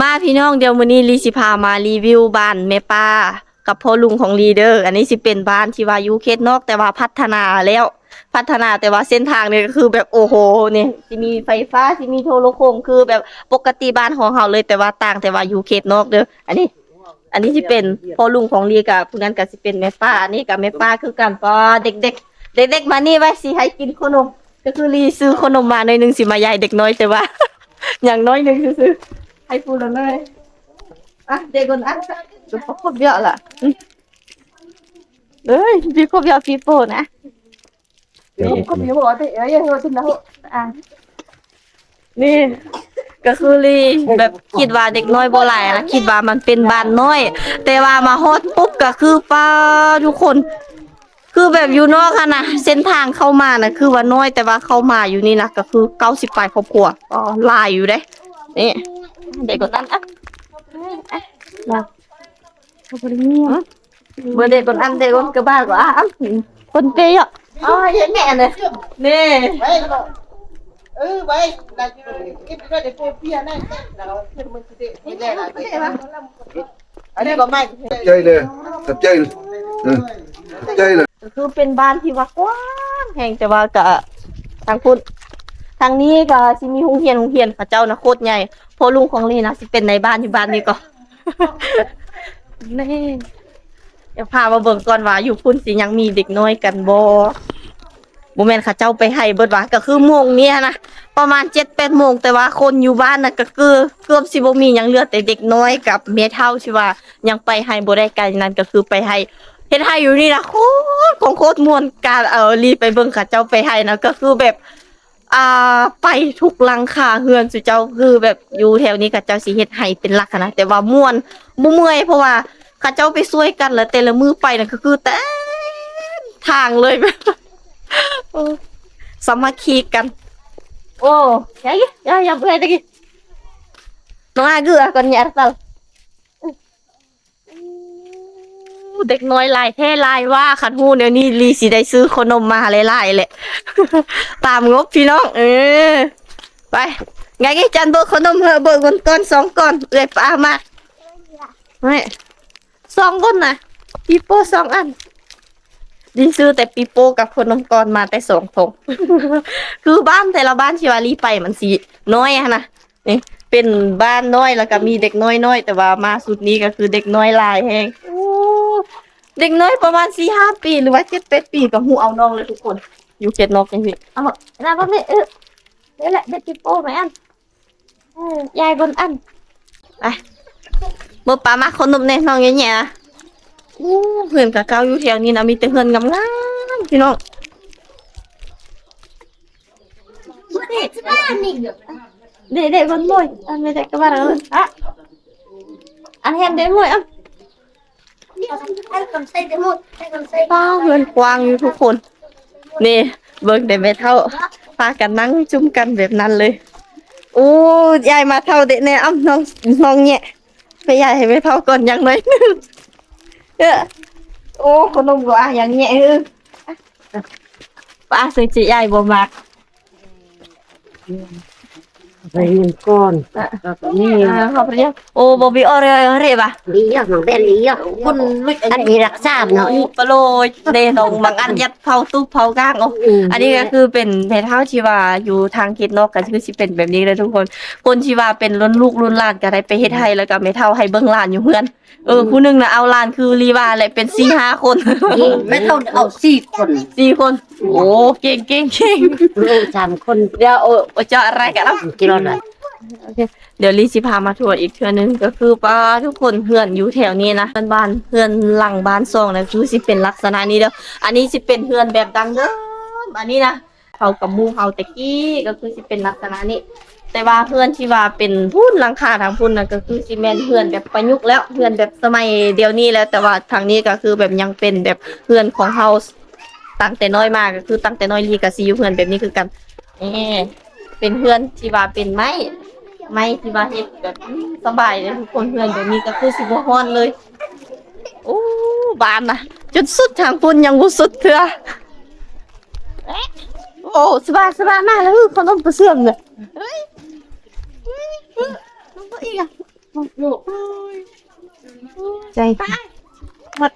ມາພີ່ນ້ອງ, ດຽວມື້ນີ້ລີຊິພາມາຣີວິວບ້ານແມ່ປ້າກັບພໍ່ລຸງຂອງລີເດີ. ອັນນີ້ຊິເປັນບ້ານທີ່ວ່າຢູ່ເຂດນອກ ແຕ່ວ່າພັດທະນາແລ້ວ, ພັດທະນາ ແຕ່ວ່າເສັ້ນທາງນີ້ກໍຄືແບບ ໂອ້ໂຫ ນີ້ ຊິມີໄຟຟ້າ ຊິມີໂທລະໂຄ່ງ ຄືແບບປົກກະຕິບ້ານຂອງເຮົາເລີຍ, ແຕ່ວ່າຕ່າງ ແຕ່ວ່າຢູ່ເຂດນອກເດີ. ອັນນີ້ ອັນນີ້ຊິເປັນພໍ່ລຸງຂອງລີ ກັບຜູ້ນັ້ນກໍຊິເປັນແມ່ປ້າ. ອັນນີ້ກໍແມ່ປ້າຄືກັນ. ປ້າ ເດັກໆ ເດັກໆ ມານີ້ໄວ້ ຊິໃຫ້ກິນຂະໜົມ. ກໍຄືລີຊື້ຂະໜົມມາໜ້ອຍໜຶ່ງ ຊິມາຢາຍເດັກນ້ອຍ, ແຕ່ວ່າຍັງນ້ອຍໜຶ່ງຊື່ໆ ໃຫ້ຜູ້ລະໜ້ອຍ. ອ່ະ ເດັກຄົນ ອ່ະ ຄອບເຍາະລະ ເອີຍ ມີຄອບເຍາະປີໂປ້ນະ. ນີ້ກໍຄືລີແບບຄິດວ່າເດັກນ້ອຍບໍ່ຫຼາຍນະ, ຄິດວ່າມັນເປັນບ້ານນ້ອຍ, ແຕ່ວ່າມາຮອດປຸບກໍຄື ປ້າ ທຸກຄົນ ຄືແບບຢູ່ນອກຫັ້ນນະ ເສັ້ນທາງເຂົ້າມານະ ຄືວ່ານ້ອຍ, ແຕ່ວ່າເຂົ້າມາຢູ່ນີ້ນະ ກໍຄືເກົ້າສິບປາຍຄອບຄົວ. ກໍຫຼາຍຢູ່ເດ້. ນີ້ ເດັກຄົນນັ້ນ ອ່ະ ເບິ່ງເດັກຄົນນັ້ນ ເດັກຄົນກະບາດກໍ ອ່ະ ຄົນເປຍ ອໍ ເຫັນແມ່ນະ ນີ້ ເອີ ໄວ້ ອັນນີ້ກໍໄມ້ ຂອບໃຈເດີ ຂອບໃຈເດີ ເອີ ຂອບໃຈເດີ. ກໍຄືເປັນບ້ານທີ່ວ່າກວ້າງແຮງ, ແຕ່ວ່າກະທາງພຸ້ນ ທາງນີ້ກໍຊິມີໂຮງຮຽນ, ໂຮງຮຽນເຂົາເຈົ້ານະໂຄດໃຫຍ່. ພໍ່ລຸງຂອງລີນະ ຊິເປັນນາຍບ້ານຢູ່ບ້ານນີ້ກໍ ນີ້ ດຽວພາມາເບິ່ງກ່ອນວ່າຢູ່ພຸ້ນຊິຍັງມີເດັກນ້ອຍກັນບໍ່. ບໍ່ແມ່ນເຂົາເຈົ້າໄປໄຮ່ເບິດວ່າ ກໍຄືໂມງນີ້ນະ ປະມານເຈັດແປດໂມງ, ແຕ່ວ່າຄົນຢູ່ບ້ານນະ ກໍຄືເກືອບຊິບໍ່ມີຫຍັງ, ເຫຼືອແຕ່ເດັກນ້ອຍກັບແມ່ເຖົ້າທີ່ວ່າຍັງໄປໄຮ່ບໍ່ໄດ້ໄກນັ້ນ, ກໍຄືໄປໄຮ່ ເຮັດໄຮ່ຢູ່ນີ້ນະ ໂຄດ ຂອງໂຄດມ່ວນ. ການ ເອີ ລີໄປເບິ່ງເຂົາເຈົ້າໄປໄຮ່ນະ ກໍຄືແບບ ອ່າ ໄປທຸກຫຼັງຄາເຮືອນ ສຸເຈົ້າ ຄືແບບຢູ່ແຖວນີ້ເຂົາເຈົ້າຊິເຮັດໄຮ່ເປັນຫຼັກຫັ້ນນະ, ແຕ່ວ່າມ່ວນ ບໍ່ເມື່ອຍ ເພາະວ່າເຂົາເຈົ້າໄປຊ່ວຍກັນ ແລ້ວແຕ່ລະມື້ໄປນະ ກໍຄືເຕັມທາງເລີຍ ແບບ ໂອ້ ສາມັກຄີກັນ. ໂອ້ ຢາ ຢາ ຢາ ເມື່ອຍຕະກີ້ ນ້ອງອາ ຄືອາ ກ່ອນຍາ ອາ ຕາ ໂອ້ ເດັກນ້ອຍຫຼາຍແທ້ຫຼາຍວ່າ, ຄັນຮູ້ແນວນີ້ລີຊິໄດ້ຊື້ຂະໜົມມາຫຼາຍໆແຫຼະ ຕາມງົບພີ່ນ້ອງ. ເອີ ໄປ ໄງ ຈັນເບີກຂະໜົມເຮີ ເບີກເງິນກ່ອນສອງກ່ອນ ເອື້ອຍປ້າມາ ນີ້ ສອງຄົນນະ ປີໂປ້ສອງອັນ. ລີຊື້ແຕ່ປີໂປ້ກັບຂະໜົມກ່ອນມາແຕ່ສອງຖົງ ຄືບ້ານແຕ່ລະບ້ານທີ່ວ່າລີໄປມັນຊິນ້ອຍຫັ້ນນະ. ນີ້ເປັນບ້ານນ້ອຍ ແລ້ວກໍມີເດັກນ້ອຍນ້ອຍ, ແຕ່ວ່າມາຊຸດນີ້ກໍຄືເດັກນ້ອຍຫຼາຍແຮງ. ໂອ້ ເດັກນ້ອຍປະມານສີ່ຫ້າປີ ຫຼືວ່າເຈັດແປດປີ ກໍຮູ້ເອົານ້ອງເລີຍທຸກຄົນ ຢູ່ເຂດນອກຈັ່ງຊີ້. ເອົາ ນະ ເບິ່ງນີ້ ເອີ ນີ້ແຫຼະ ເດັກປີໂປ້ແມ່ນ ເອີ ຍາຍບົນອັນ ໄປ ເບິ່ງປ້າມາຄົນໜຸ່ມແດ່ ນ້ອງແຍ່ໆ. ໂອ້ ເຮືອນກະເກົ່າຢູ່ແຖວນີ້ນະ ມີແຕ່ເຮືອນງາມໆ ພີ່ນ້ອງ. ເດ ເດ ເບິ່ງໂມຍ ອັນນີ້ໄດ້ກະວ່າແລ້ວ ອະ ອັນແຮມເດໂມຍ ອະ ປ້າ ເຮືອນກວ້າງຢູ່ທຸກຄົນ. ນີ້ ເບິ່ງແຕ່ແມ່ເຖົ້າ ພາກັນນັ່ງຈຸ່ມກັນແບບນັ້ນເລີຍ. ໂອ້ ຍາຍມາເຖົ້າເດະແນ່ ອຳ ນ້ອງ ນ້ອງແຍະ ໄປຢາຍໃຫ້ແມ່ເຖົ້າກ່ອນຢ່າງໜ້ອຍໜຶ່ງ. ເອີ ໂອ້ ຂະໜົມກໍອາ ຢ່າງແຍະ ເອີ ປ້າ ເຊິ່ງຊິຢາຍບໍ່ມັກ ໄປເງິນກ່ອນ ແລ້ວກໍມີ ອ່າ ຂອບໃຈ. ໂອ້ ບໍ່ມີອອເຣບະ ດີຢູ່ ນ້ອງແບນດີຢູ່ ຄຸນ ອັນນີ້ລັກສາເນາະ ປະໂລຍເດ ນ້ອງບາງອັນຍັດເຜົາຕູບເຜົາກ້າງ. ໂອ້ ອັນນີ້ກໍຄືເປັນແມ່ເຖົ້າທີ່ວ່າຢູ່ທາງເຂດນອກ ກໍຄືຊິເປັນແບບນີ້ເລີຍທຸກຄົນ. ຄົນທີ່ວ່າເປັນລຸ້ນລູກລຸ້ນຫຼານກໍໄດ້ໄປເຮັດໄຮ່ ແລ້ວກໍແມ່ເຖົ້າໃຫ້ເບິ່ງຫຼານຢູ່ເຮືອນ. ເອີ ຜູ້ໜຶ່ງນະເອົາຫຼານຄືລີວ່າແຫຼະ ເປັນສີ່ຫ້າຄົນ ແມ່ເຖົ້າເອົາສີ່ຄົນ ສີ່ຄົນ. ໂອ້ ເກັ່ງໆໆ ລູກສາມຄົນ. ດຽວ ໂອ ເຈາະອະໄລກັນເນາະ ກິນລອດລະ. ໂອເຄ ດຽວລີຊິພາມາທົວອີກເທື່ອໜຶ່ງ ກໍຄືປ້າ ທຸກຄົນ ເຮືອນຢູ່ແຖວນີ້ນະ ເຮືອນບ້ານ ເຮືອນຫຼັງບ້ານສອງນະ ຄືຊິເປັນລັກສະນະນີ້ເດີ. ອັນນີ້ຊິເປັນເຮືອນແບບດັ້ງເດີມ ອັນນີ້ນະ ເຮົາກັບໝູ່ເຮົາແຕ່ກີ້ກໍຄືຊິເປັນລັກສະນະນີ້, ແຕ່ວ່າເຮືອນທີ່ວ່າເປັນພຸ້ນ ຫຼັງຄາທາງພຸ້ນນະ ກໍຄືຊິແມ່ນເຮືອນແບບປະຍຸກແລ້ວ ເຮືອນແບບສະໄໝດຽວນີ້ແລ້ວ, ແຕ່ວ່າທາງນີ້ກໍຄືແບບຍັງເປັນແບບເຮືອນຂອງເຮົາຕັ້ງແຕ່ນ້ອຍມາ, ກໍຄືຕັ້ງແຕ່ນ້ອຍລີກໍຊິຢູ່ເຮືອນແບບນີ້ຄືກັນ. ເອີ ເປັນເຮືອນທີ່ວ່າເປັນໄມ້ ໄມ້ທີ່ວ່າເຮັດແບບ ອືມ ສະບາຍເລີຍທຸກຄົນ, ເຮືອນແບບນີ້ກໍຄືຊິບໍ່ຮ້ອນເລີຍ. ໂອ້ ບານນະ ຈົນສຸດທາງພຸ້ນຍັງບໍ່ສຸດເທື່ອ. ໂອ້ ສະບາຍ ສະບາຍມາກແລ້ວ ເອີ ເຂົາລົງໄປເຊື່ອມເລີຍ. ເອີຍ ເອີຍ ເອີຍ ລົງໄປອີກອະ. ໃຈ ໝົດ.